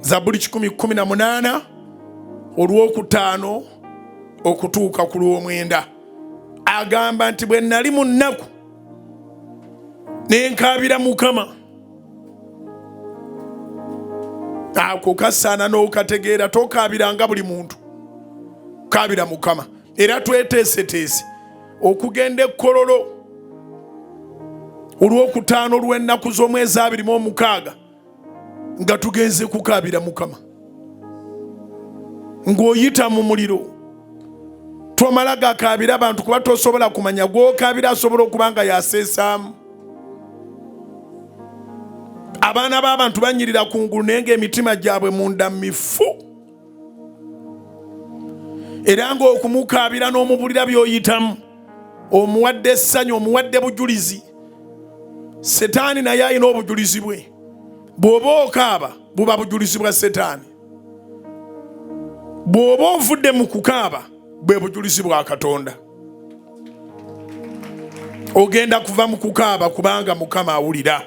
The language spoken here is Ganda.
Zabbuli 118 olwokutaano okutuuka ku lwomwenda agamba nti bwe nali mu nnaku ne nkaabira Mukama. Ako kasaana n'okategeera, tokaabiranga buli muntu, kaabira Mukama. Era tweteeseteese okugenda ekkololo olwokutaano lw'ennaku z'omwezi 26 nga tugenze kukaabira Mukama. Ng'oyita mu muliro tomala gakaabira abantu, kuba tosobola kumanya gw'okaabira asobola okuba nga yaseesaamu. Abaana b'abantu banyirira ku ngulu naye ng'emitima gyabwe munda mifu, era ng'okumukaabira n'omubulira by'oyitamu omuwadde essanyu, omuwadde bujulizi. Setaani naye alina obujulizi bwe. Bw'oba okaaba buba bujulizi bwa Setaani, bw'oba ovudde mu kukaaba bwe bujulizi bwa Katonda. Ogenda kuva mu kukaaba kubanga Mukama awulira.